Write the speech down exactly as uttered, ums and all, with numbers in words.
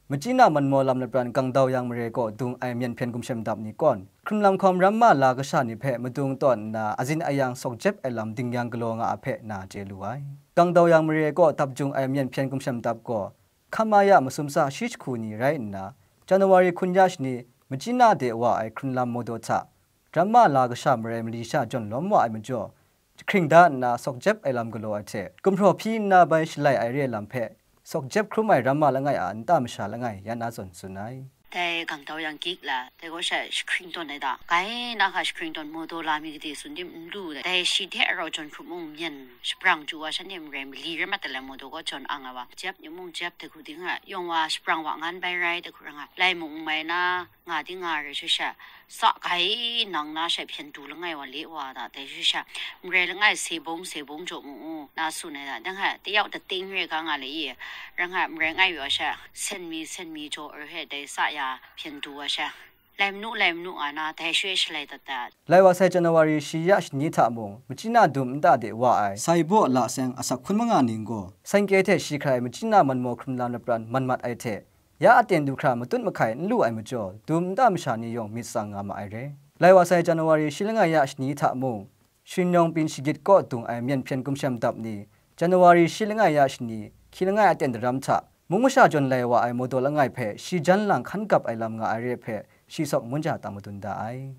Machyi na Manmaw lam lapran Kangdau Yang mare kaw dung ai myen hpyen gumshem dap ni kawn, hkrun lam hkawm ramma la kasha ni hpe madung tawn nna azin ayang sawk jep ai lam dingyang galaw nga a hpe na chye lu ai. Kangdau Yang mare kaw dap jung ai myen hpyen gumshem dap gaw, hkam ma ya masum sa shi jahku ni rai nna, January hkun ya shani, Machyi na de wa ai hkrun lam Mawdaw hta, ramma la kasha marai mali sha jawn lawm wa ai majaw, jahkring da nna sawk jep ai lam galaw ai hte, gumhpraw hpyi nna bai shalai ai re ai lam hpe, sawk jep hkrum ai ramma langai a nta masha langai ya na zawn tsun ai. Dai Kangdau Yang gik la, dai gaw sha jahkring tawn ai da. Gai na hka jahkring tawn Mawdaw la mi gade tsun tim n lu dai. Dai shi hte rau jawn hkrup mung myen shabrang chyu wa shanhte marai mali rai mat talai Mawdaw gaw jawn ang ai wa. Jep ni mung jep dai hku ting a, yawng wa shabrang wa ngan bai rai dai hku rai nga. Lai mung n mai na, nga di nga rai sha sha, sa gai nang na sha hpyen du langai wa le wa da, dai sha sha, marai langai se bung se bung jaw mu u, na tsun ai da, dang ha, tayau dating re ga nga le i, rang ha, marai ngai wa sha, sen mi, sen mi jaw er he, dai sa ya, hpyen du wa sha, lai manu, lai manu nga na, dai shwe shalai dat dat. Lai wa sai January shi ya shani hta mung, Machyi na dum nta de wa ai, sai baw la seng asak hkun manga ning gaw, seng kye hte shi hkrai Machyi na Manmaw hkrun lam lapran man mat ai hte, ya aten du hkra matut mahkai n lu ai majaw, dum nta masha ni yawng myit tsang nga ma ai re. Lai wa sai January shi langai ya shani hta mung, Shing Yawng Pyin Shagit kaw dung ai myen hpyen gumshem dap ni, January shi langai ya shani, hki langai aten daram hta, mung masha jawn lai wa ai Mawdaw langai hpe shi jan lang hkan gap ai lam nga ai re hpe, shi sawk mun ja tang madun da ai.